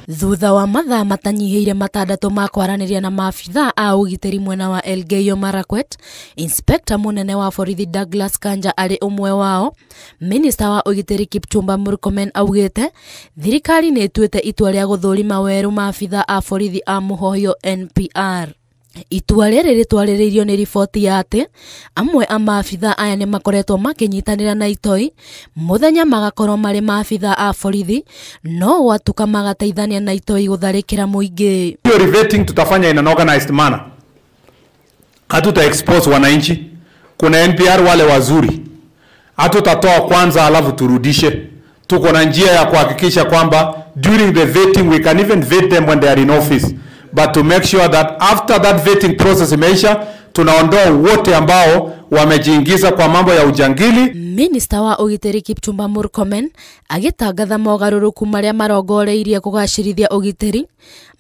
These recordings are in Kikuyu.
Thutha wa mathaa matanyihĩire 6 ma kwaranĩria na maabithaa a ũgitĩri mwena wa Elgeyo Marakwet, Inspector mũnene wa borithi Douglas Kanja arĩ ũmwe wao, Minista wa ũgitĩri Kipchumba Murkomen augĩte thirikari nĩ ĩtuĩte itua rĩa gũthũrima werũ maabithaa a borithi a mũhohio NPR. Itua rĩrĩ rĩtwarĩrĩirio nĩ riboti ya atĩ amwe a maabithaa aya nĩ makoretwo makĩnyitanĩra na itoi mũthenya magakorwo marĩ maabithaa a borithi no gwatuka magateithania na itoi gũtharĩkĩra mũingĩ. Hiyo revetting tutafanya in an organized manner. Hatuta expose wananchi. Kuna NPR wale wazuri. Hatutatoa kwanza alafu turudishe. Tuko na njia ya kuhakikisha kwamba during the vetting we can even vet them when they are in office. But to make sure that after that vetting process imeisha, tunaondoa wote ambao wamejiingiza kwa mambo ya ujangili. Minista wa ũgitĩri Kipchumba Murkomen agĩtangatha mogarũrũku marĩa marongoreirie kũgacĩrithia ũgitĩri,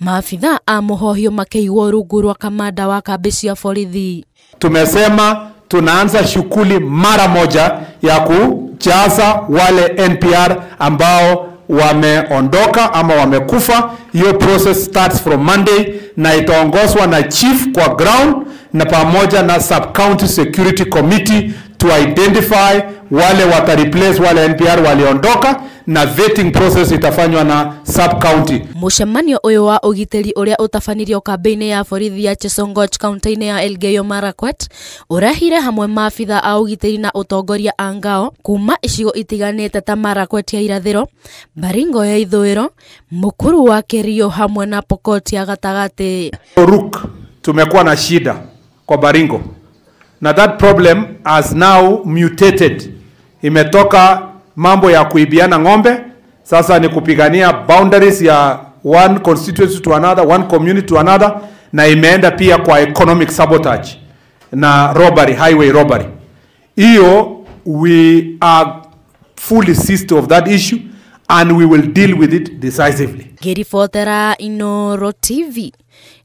maabithaa a mũhohio makĩigwo rungu rwa kamanda wa kambĩ cia borithi. Tumesema tunaanza shughuli mara moja ya kujaza wale NPR ambao wameondoka ama wamekufa. Hiyo process starts from Monday na itaongozwa na chief kwa ground na pamoja na sub-county security committee to identify wale wata replace wale NPR waliondoka, na vetting process itafanywa na sub-county. Mũcemanio ũyũ wa ũgitĩri ũrĩa ũtabanirio kambĩ-inĩ ya borithi ya Chesongoch kaunti-inĩ ya Elgeyo Marakwet ũrehire hamwe maabithaa a ũgitĩri na ũtongoria a ngao kuma icigo itiganĩte ta Marakwet ya irathĩro, Baringo ya ithũĩro, Mukuru wa Kerio hamwe na Pokot ya gatagatĩ. Oruk tumekuwa na shida kwa Baringo na that problem has now mutated. Imetoka mambo ya kuibiana ng'ombe, sasa ni kupigania boundaries ya one constituency to another, one community to another, na imeenda pia kwa economic sabotage na robbery, highway robbery. Hiyo we are fully seized of that issue and we will deal with it decisively. Ngĩribotera Inooro TV,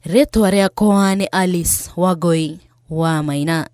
rĩtwa rĩakwa nĩ Alice Wangui wa Maina.